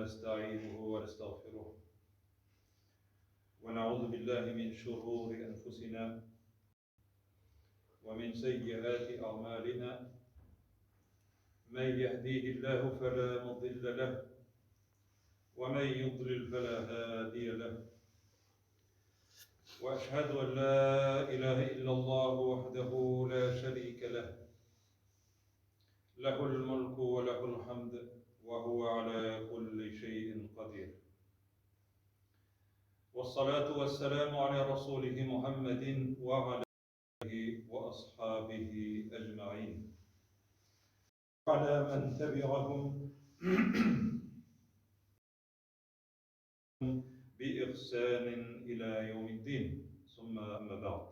ونستعينه ونستغفره ونعوذ بالله من شرور أنفسنا ومن سيئات أعمالنا من يهديه الله فلا مضل له ومن يضلل فلا هادي له وأشهد أن لا إله إلا الله وحده لا شريك له له الملك وله الحمد وهو على كل شيء قدير والصلاة والسلام على رسوله محمد وعلى آله وأصحابه أجمعين على من تبعهم بإحسان إلى يوم الدين ثم أما بعد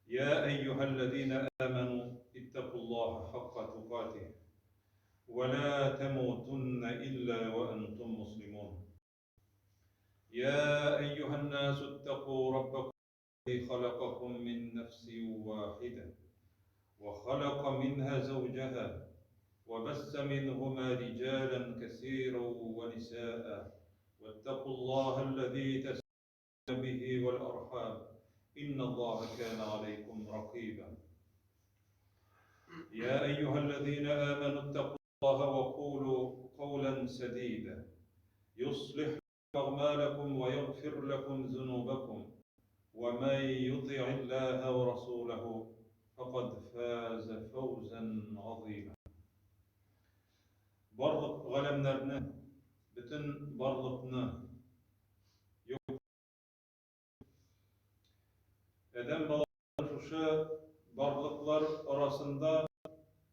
يا أيها الذين آمنوا اتقوا الله حق تقاته ولا تموتن إلا وأنتم مسلمون يا أيها الناس اتقوا ربكم الذي خلقكم من نفس واحدة وخلق منها زوجها وبث منهما رجالا كثيرا ونساء واتقوا الله الذي تساءلون به والأرحام إن الله كان عليكم رقيبا يا أيها الذين آمنوا اتقوا الله وقولوا قولا سديدا يصلح أعمالكم ويغفر لكم ذنوبكم ومن يطع الله ورسوله فقد فاز فوزا عظيما Барлык галәмнәрне, бөтен барлыкны юк Адәм балаларын шушы барлыклар арасында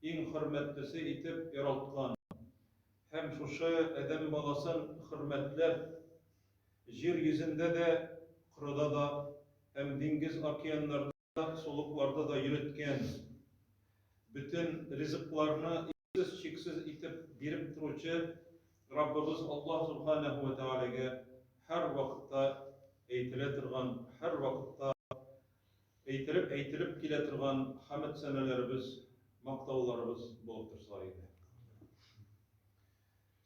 иң хөрмәтлесе итеп яралткан һәм шушы адәм баласын хөрмәтләп, җир йөзендә дә, корыда да һәм диңгез-океаннарда, сулыкларда да йөреткән, бөтен ризыкларны иксез-чиксез итеп биреп торучы Раббыбыз Аллаһ Сүбхәнәһү вә Тәгаләгә һәрвакытта әйтелә торган, һәрвакытта әйтелеп, әйтелеп килә торган хәмед-сәнәләребез, мактауларыбыз булып торса иде.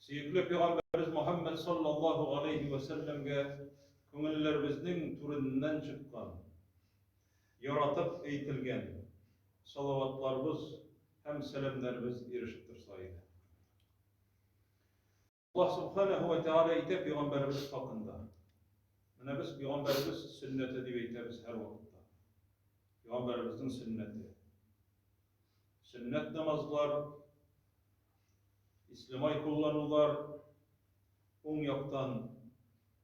Сөекле пәйгамбәребез Мөхәммәд саллаллаһу галәйһи вә сәлләмгә күңелләребезнең түреннән чыккан, яратып әйтелгән салаватларыбыз һәм сәламнәребез ирешеп торса иде. Аллаһ Субханаһу ва Тәгалә әйтә пәйгамбәребез хакында. Менә без пәйгамбәребез сөннәте дип әйтәбез һәрвакытта. Пәйгамбәребезнең сөннәте. Сөннәт намазлар, ислемай кулланулар, уң яктан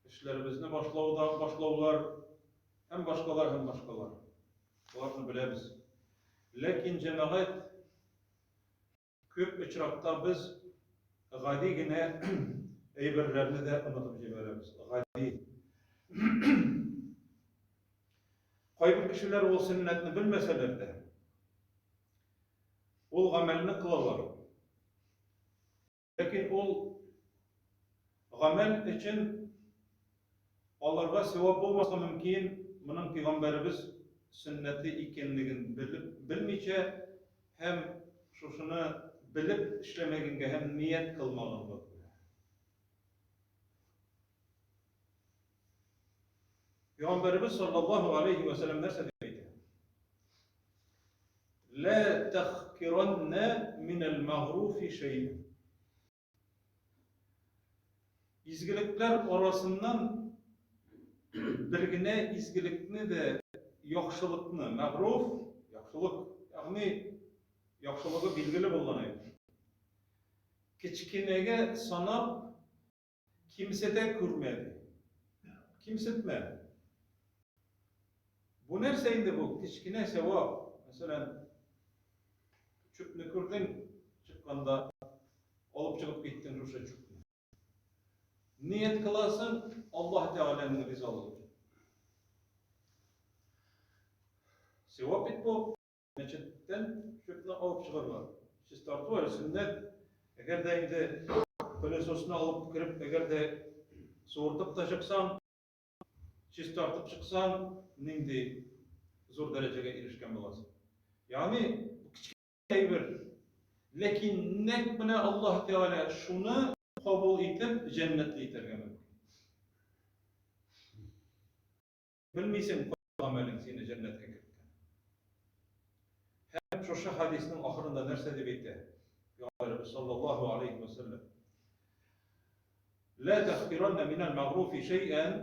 эшләребезне башлауда башлаулар һәм башкалар һәм башкалар. Боларны беләбез. Ләкин җәмәгать Күп очракта без гади генә әйберләрне дә онытып җибәрәбез. Гади. Кайбер кешеләр ул сөннәтне белмәсәләр дә, ул гамәлне кылалар. Ләкин ул гамәл өчен аларга савап булмаска мөмкин, моның пәйгамбәребез сөннәте икәнлеген белеп, белмичә һәм шушыны белеп эшләмәгәнгә һәм ният кылмаганга күрә. Пәйгамбәребез саллаллаһу алейхи ва сәлләм нәрсә дип әйтә? Ла тахкиранна минәл мәгъруфи шәй'ән. Изгелекләр арасыннан бер генә изгелекне дә яхшылыкны, мәгъруф, яхшылык, ягъни яхшылыгы билгеле булган әйбер. Кечкенәгә санап Кимсетә күрмә, ди. Кимсетмә. Бу нәрсә инде бу? Кечкенә сәвап. Мәсәлән, чүпне күрдең, чыкканда алып чыгып киттең шушы чүпне. Ният кыласың Аллаһ Тәгаләнең ризалыгы өчен. Сәвап бит бу. Мәчеттән чүпне алып чыгарга. Чистарту әле сөннәт. Әгәр дә инде пылесосны алып кереп, әгәр дә суыртып та чыксаң, чистартып чыксаң, нинди зур дәрәҗәгә ирешкән буласың. Ягъни, кечкенә әйбер. Ләкин нәкъ менә Аллаһ Тәгалә шуны кабул итеп, җәннәтле итәргә мөмкин. Белмисең, кайсы гамәлең сине җәннәткә керткән. Һәм шушы хадисның ахырында нәрсә дип әйтә? Пәйгамбәребез саллаллаһу алейхи ва саллям. Ла тахкиранна минал мәгъруфи шәйән.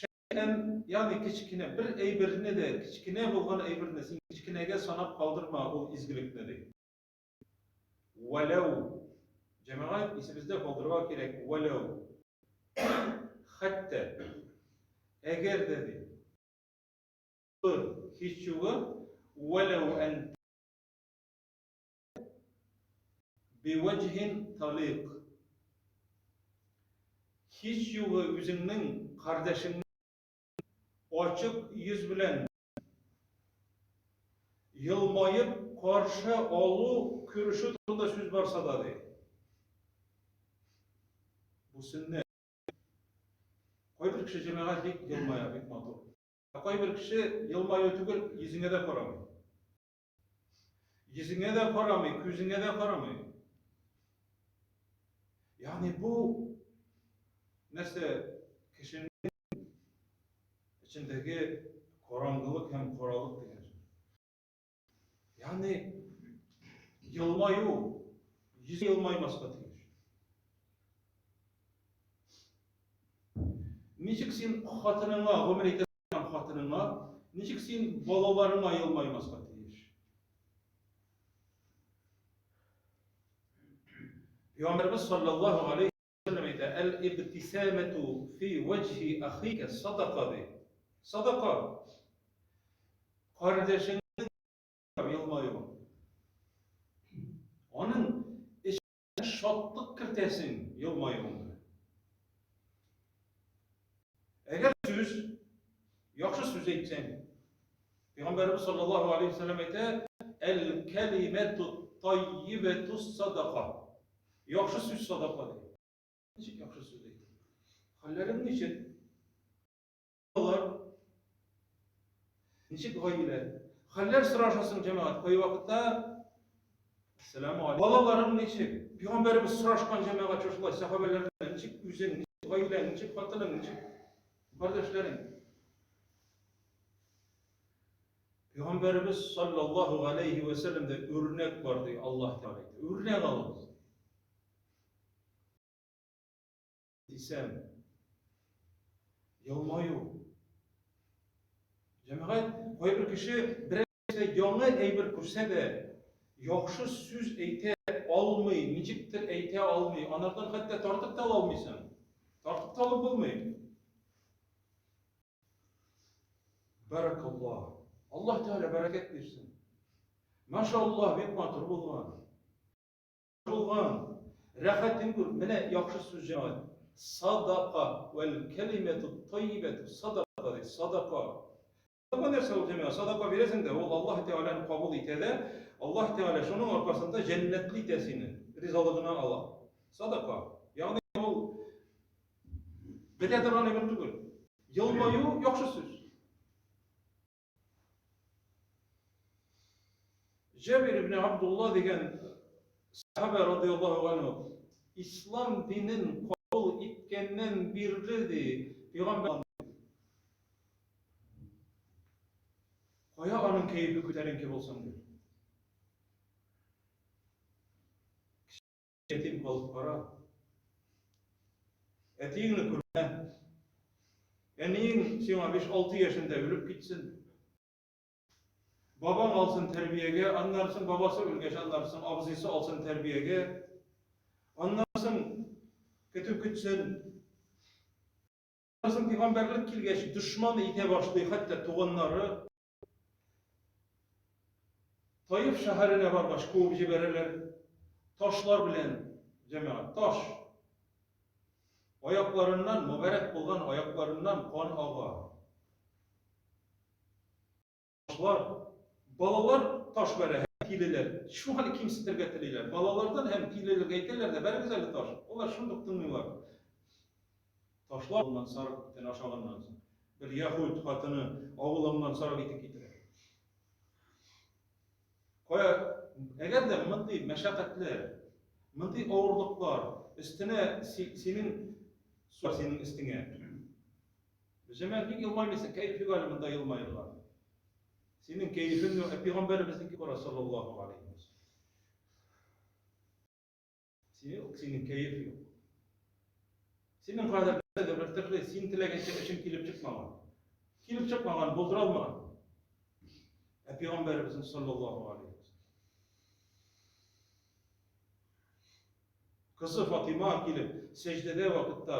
Шәйән, ягъни кечкенә бер әйберне дә, кечкенә булган әйберне син кечкенәгә санап калдырма ул изгелекне ди. Вәләү. Җәмәгать, исебездә калдырырга кирәк, вәләү. Хәтта әгәр дә ди. Һич югы, вәләү ән бивәҗһин талик. Һич югы үзеңнең кардәшеңне ачык йөз белән Елмаеп каршы алу, күрешү турында сүз барса да, ди. Бу сөннәт. Кайбер кеше җәмәгать бик елмая, бик матур. Ә кайбер кеше елмаю түгел, йөзеңә дә карамый. Йөзеңә дә карамый, күзеңә дә карамый. Ягъни бу нәрсә кешенең эчендәге караңгылык һәм каралык дигән сүз. Ягъни елмаю, йөз елмаймаска тиеш. Ничек син хатыныңа, гомер итә торган хатыныңа, ничек син балаларыңа елмаймаска тиеш? Пәйгамбәрбез саллаллаһу алейхи вәсәлләм әйтә, Әл-ибтисамәту фи вәҗһи ахика садака ди. Садака. Кардәшеңнең елмаюы. Аның эченә шатлык кертәсең елмаюың белән. Әгәр сүз, яхшы сүз әйтсәң, Пәйгамбәребез саллаллаһу алейһи вәсәлләм әйтә, Әл-кәлимәту таййибәту садака. Яхшы сүз садака ди. Ничек яхшы сүз әйтә? Хәлләрең ничек? Алар ничек гаилә? Хәлләр сорашасың җәмәгать. Кай вакытта Әссәламу алейкум. Балаларың ничек? Пәйгамбәребез сорашкан җәмәгать шушылай сәхабәләрдән ничек үзең, ничек гаиләң, ничек хатының, ничек кардәшләрең? Пәйгамбәребез саллаллаһу галәйһи вә сәлләмдә үрнәк бар ди Аллаһ Тәгалә әйтә. Үрнәк алыгыз. Дисәм, елмаю. Җәмәгать, кайбер кеше берәрсе яңа әйбер күрсә дә, яхшы сүз әйтә алмый, ничектер әйтә алмый, анардан хәтта тартып та ала алмыйсың. Тартып та алып булмый. Бәрәкаллаһ. Аллаһ Тәгалә бәрәкәт бирсен. Машаллаһ, бик матур булган. Булган. Рәхәтен күр. Менә яхшы сүз җәмәгать. Садака вәл кәлимәту таййибәту садака ди. Садака. Садака нәрсә ул җәмәгать? Садака бирәсең дә, ул Аллаһ Тәгаләне кабул итә дә, Аллаһ Тәгалә шуның аркасында җәннәтле итә сине, ризалыгына ала. Садака. Ягъни ул бетә торган әйбер түгел. Елмаю яхшы сүз. Җабир ибн Абдулла дигән сахаба радияллаһу анһу ислам динен кабул иткәннән бирле ди, пәйгамбәр Кая аның кәефе күтәренке булсын ди. Ятим калып кара. Әтиеңне күрмә. Әниең сиңа 5-6 яшендә үлеп китсен. Бабаң алсын тәрбиягә, аннары соң бабасы үлгәч, аннары соң абзыйсы алсын тәрбиягә. Аннары соң көтү көтсен. Аннары соң пәйгамбәрлек килгәч, дошман итә башлый, хәтта туганнары. Таиф шәһәренә баргач, куып җибәрәләр. Ташлар белән, җәмәгать, таш. Аякларыннан, мөбарәк булган аякларыннан кан ага. Ташлар, балалар таш бәрә һәм тилеләр. Шуңа кимсетергә телиләр. Балалардан һәм тилеләргә әйтәләр дә, бәрегез әле таш. Алар шундук тыңлыйлар. Ташлар авылыннан сарык итен ашаганнан соң, бер яһүд хатыны авылыннан сарык ите китерә. Кая, әгәр дә мондый мәшәкатьләр, мондый авырлыклар, Өстенә синең су синең өстеңә. Җәмәгать ник елмаймыйсың? Кәеф юк әле монда елмаерга. Синең кәефең юк, ә пәйгамбәребезнеке бара саллаллаһу алейһи ва саллям. Синең синең кәеф юк. Синең хәзер бер төрле син теләгәнчә эшең килеп чыкмаган. Килеп чыкмаган, булдыра алмаган. Ә пәйгамбәребезнең саллаллаһу алейһи ва саллям. Кызы Фатыйма килеп, сәҗдәдә вакытта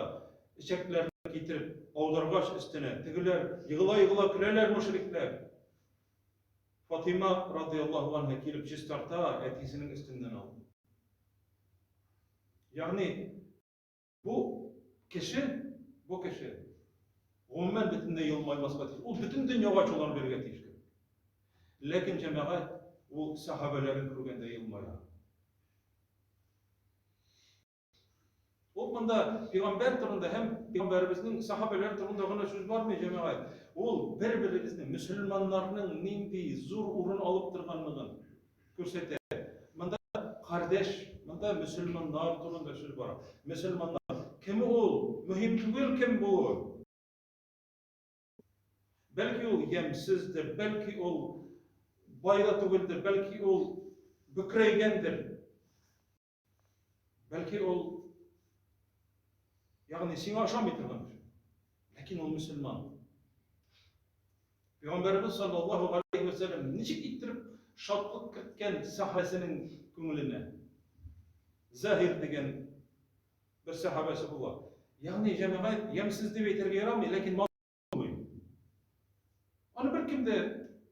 эчәкләрне китереп аударгач өстенә, тегеләр егыла-егыла көләләр мөшрикләр. Фатыйма радыяллаһу анһа килеп чистарта, әтисенең өстеннән алып. Ягъни бу кеше, бу кеше гомумән бөтенләй елмаймаска тиеш. Ул бөтен дөньяга ачуланып йөрергә тиеш кебек. Ләкин җәмәгать ул сәхабәләрен күргәндә елмая. Ул монда пәйгамбәр турында һәм пәйгамбәребезнең сахабәләр турында гына сүз бармый, җәмәгать. Ул бер-беребезнең мөселманнарның нинди зур урын алып торганлыгын күрсәтә. Монда кардәш, монда мөселманнар турында сүз бара. Мөселманнар кем ул? Мөһим түгел кем булуы. Бәлки ул ямьсездер, бәлки ул бай да түгелдер, бәлки ул бөкрәйгәндер. Бәлки ул ягъни сиңа ошамый торган кеше. Ләкин ул мөселман. Пәйгамбәребез саллаллаһу алейһи ва сәлләм ничек иттереп шатлык керткән сәхабәсенең күңеленә? Заһир дигән бер сәхабәсе була. Ягъни җәмәгать ямьсез дип әйтергә ярамый, ләкин булмый. Аны беркем дә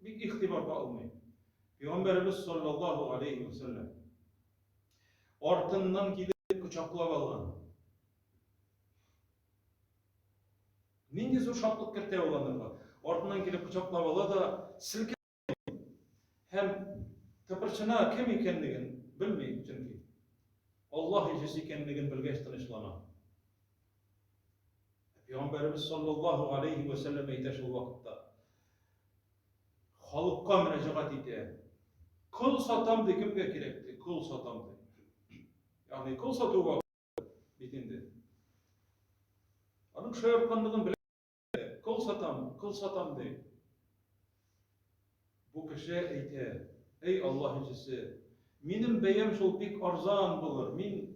бик игътибарга алмый. Пәйгамбәребез саллаллаһу алейһи ва сәлләм артыннан килеп кочаклап алган. Нинди зур шатлык кертә ул анарга. Артыннан килеп кочаклап ала да селкә һәм тыпырчына кем икәнлеген белми, чөнки Аллаһ илчесе икәнлеген белгәч тынычлана. Пәйгамбәребез саллаллаһу алейһи вә сәлләм әйтә шул вакытта. Халыкка мөрәҗәгать итә. Кол сатам ди, кемгә кирәк ди? Кол сатам ди. Ягъни кол сату вакыты бит инде. Аның шаяртканлыгын белә. Кол сатам, кол сатам ди. Бу кеше әйтә, Әй Аллаһ илчесе, минем бәям шул бик арзан булыр. Мин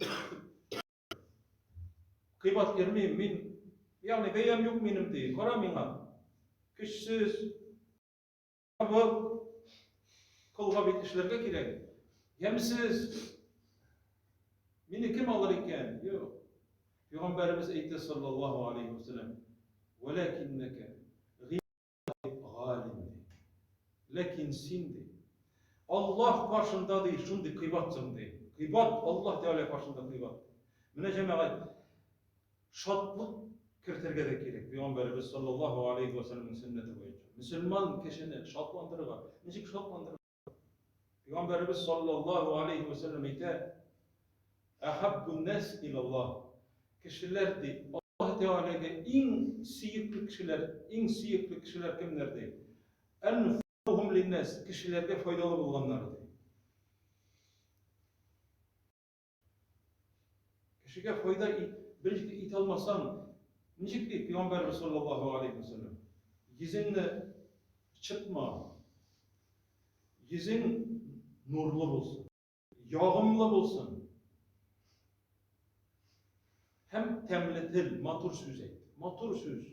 кыйбат йөрмим, мин, ягъни бәям юк минем ди. Кара миңа. Көчсез, ябык, колга бит эшләргә кирәк. Ямьсез. Мине кем алыр икән? Юк. Пәйгамбәребез әйтте саллаллаһу алейхи ва саллям, "Вәләкиннәкә галим ди. Ләкин син ди, Аллаһ каршында ди, шундый кыйбатсың ди. Кыйбат, Аллаһ Тәгалә каршында кыйбат. Менә җәмәгать, шатлык кертергә дә кирәк. Пәйгамбәребез саллаллаһу алейхи ва сәлләмнең сөннәте буенча. Мөселман кешене шатландырырга. Ничек шатландырырга? Пәйгамбәребез саллаллаһу алейхи ва сәлләм әйтә, Әхәббун нас илаллаһ. Кешеләр ди, Аллаһ Тәгаләгә иң сөекле кешеләр, иң сөекле кешеләр кемнәр ди? Әнфаухум линнас, кешеләргә файдалы булганнар ди. Кешегә файда берничек итә алмасаң, ничек ди Пәйгамбәрбез саллаллаһу алейхи ва саллям? Йөзеңне чытма. Йөзең нурлы булсын, ягымлы булсын. Һәм тәмле тел, матур сүз әйт. Матур сүз.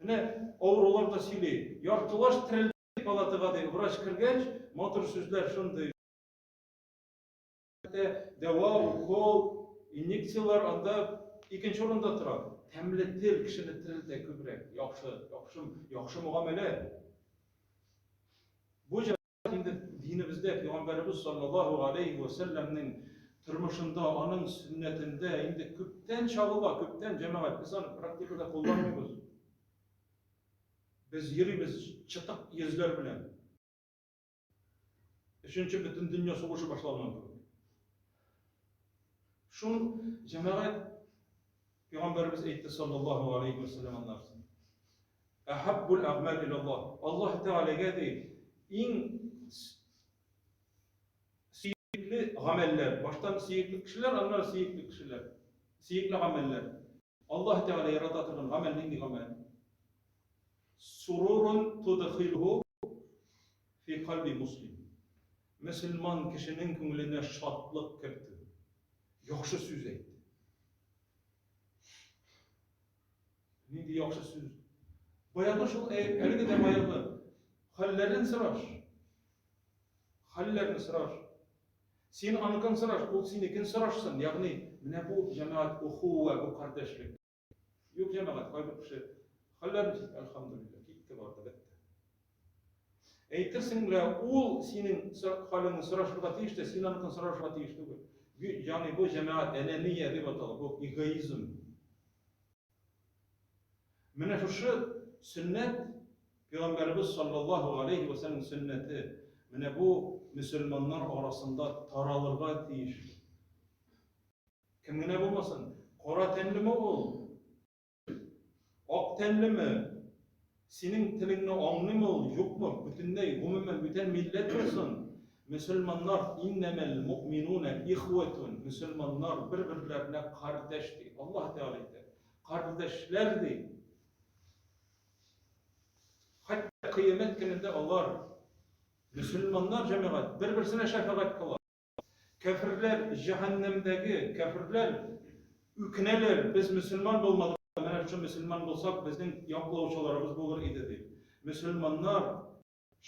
Менә авырулар да сөйли. Яртылаш терелде палатага ди. Врач кергәч, матур сүзләр шундый. Дәва, укол, инъекцияләр анда икенче урында тора. Тәмле тел кешене терелтә күбрәк. Яхшы, яхшы, яхшы мөгамәлә. Бу җәмәгать инде динебездә пәйгамбәребез саллаллаһу алейхи ва сәлләмнең тормышында, аның сөннәтендә инде күптән чагыла, күптән җәмәгать без аны практикада кулланмыйбыз. Без йөрибез чытык йөзләр белән. Өченче бөтендөнья сугышы башланган кебек. Шул җәмәгать Пәйгамбәребез әйтте саллаллаһу алейхи ва саллям аннан соң. Әхәббул әгъмәл илаллаһ. Аллаһ Тәгаләгә ди, иң сөекле Сөекле гамәлләр. Баштан сөекле кешеләр, аннары сөекле кешеләр. Сөекле гамәлләр. Аллаһ Тәгалә ярата торган гамәл нинди гамәл? Сурурун тудхилху фи кальби муслим. Мөселман кешенең күңеленә шатлык кертү. Яхшы сүз әйт. Нинди яхшы сүз. Баягы шул әлеге дә баягы хәлләрен сораш. Хәлләрне сораш. Син аныкын сораш, ул синекен сорашсын. Ягъни, менә бу җәмәгать ухуа, бу кардәшлек. Юк җәмәгать, кайбер кеше хәлләр ничек? Әлхәмдүлилләһ, китте барды, бетте. Әйтерсең лә, ул синең хәлеңне сорашырга тиеш тә, син аныкын сорашырга тиеш түгел. Ягъни бу җәмәгать әнәния дип атала, бу эгоизм. Менә шушы сөннәт, Пәйгамбәребез саллаллаһу галәйһи вә сәлләм сөннәте, менә бу мөселманнар арасында таралырга тиеш. Кем генә булмасын, кара тәнлеме ул, ак тәнлеме, синең телеңне аңлыймы ул, юкмы, бөтенләй, гомумән, бүтән милләт булсын, мөселманнар, иннәмәл муъминуна ихвәтун, мөселманнар бер-берләренә кардәш ди. Аллаһ Тәгалә әйтә. Кардәшләр ди. Хәтта кыямәт көнендә алар, мөселманнар җәмәгать, бер-берсенә шәфәгать кыла. Кәферләр, җәһәннәмдәге кәферләр үкенәләр, без мөселман булмадык, менә шушы мөселман булсак, безнең яклаучыларыбыз булыр иде дип. Мөселманнар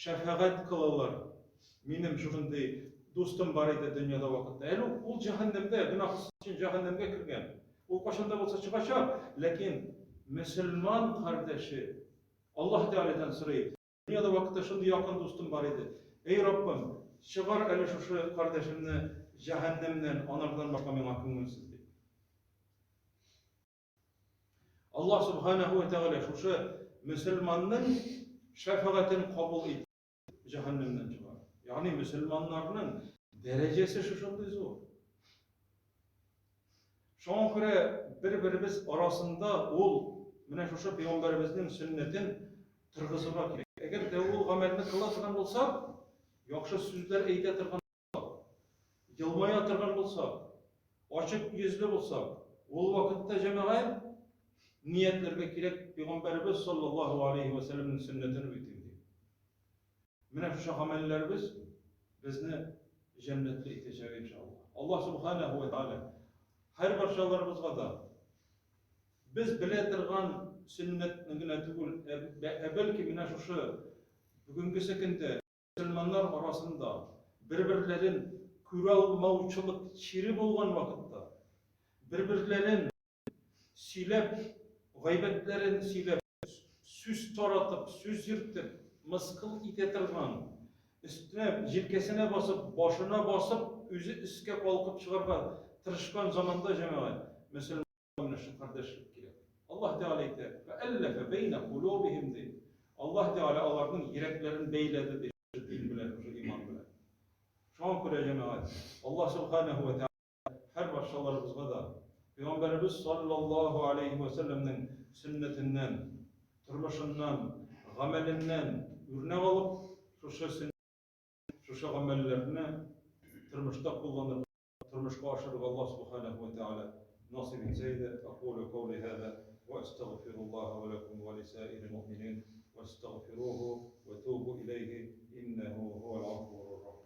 Шәфәгать кылалар. Минем шушындый дустым бар иде дөньяда вакытта. Әле ул җәһәннәмдә, гөнаһысы өчен җәһәннәмгә кергән. Ул кайчан да булса чыгачак, ләкин мөселман кардәше Аллаһ Тәгаләдән сорый. Дөньяда вакытта шундый якын дустым бар иде. Эй Раббым, чыгар әле шушы кардәшемне җәһәннәмнән, анардан башка миңа күңелсез дип. Аллаһ Субханаһу ва Тәгалә шушы мөселманның шәфәгатен кабул итеп җәһәннәмнән чыгар. Ягъни мөселманнарның дәрәҗәсе шушындый зур. Шуңа күрә бер-беребез арасында ул менә шушы пәйгамбәребезнең сөннәтен торгызырга кирәк. Әгәр дә ул гамәлне кыла торган булсак, яхшы сүзләр әйтә торган елмая торган булсак, ачык йөзле булсак, ул вакытта җәмәгать ниятләргә кирәк Пәйгамбәребез саллаллаһу алейһи вә сәлләмнең сөннәтен үтим дип. Менә шушы гамәлләребез безне җәннәтле итәчәк иншалла. Аллаһ субханаһу ва тааля һәр барчаларыбызга да без белә торган сөннәтне генә түгел, ә бәлки менә шушы бүгенгесе көндә Мөселманнар арасында бер-берләрен күралмаучылык чире булган вакытта, бер-берләрен сөйләп, гайбәтләрен сөйләп, сүз таратып, сүз йөртеп, мыскыл итә торган, өстенә, җилкәсенә басып, башына басып, үзе өскә калкып чыгарга тырышкан заманда, җәмәгать, мөселман Менә шул кардәшлек кирәк. Аллаһ Тәгалә әйтә, "Фәәлләфә бәйнә кулубихим" ди. Аллаһ Тәгалә аларның йөрәкләрен бәйләде ди, шушы дин белән, шушы иман белән. Шуңа күрә, җәмәгать, Аллаһ Субханаһу ва Тәгалә һәр барчаларыбызга да Пәйгамбәребез саллаллаһу алейһи ва сәлләмнең сөннәтеннән, тормышыннан, гамәленнән үрнәк алып, шушы сөннәт, шушы гамәлләрне тормышта кулланырга Тормышка ашырырга Аллаһ Субханәһү вә Тәгалә насыйп итсә иде. Акулю каули һаза вә әстәгъфируллаһа вә ләкум вә лисаирил муъминин вәстәгъфируху вә тубу иләйһи иннәһу һуәл гафурур рахим.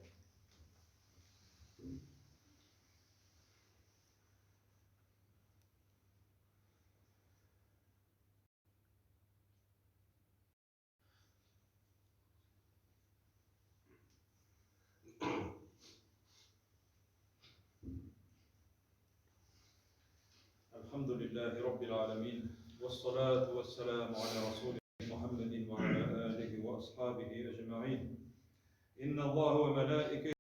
الحمد لله رب العالمين والصلاة والسلام على رسول محمد وعلى آله وأصحابه أجمعين إن الله وملائكته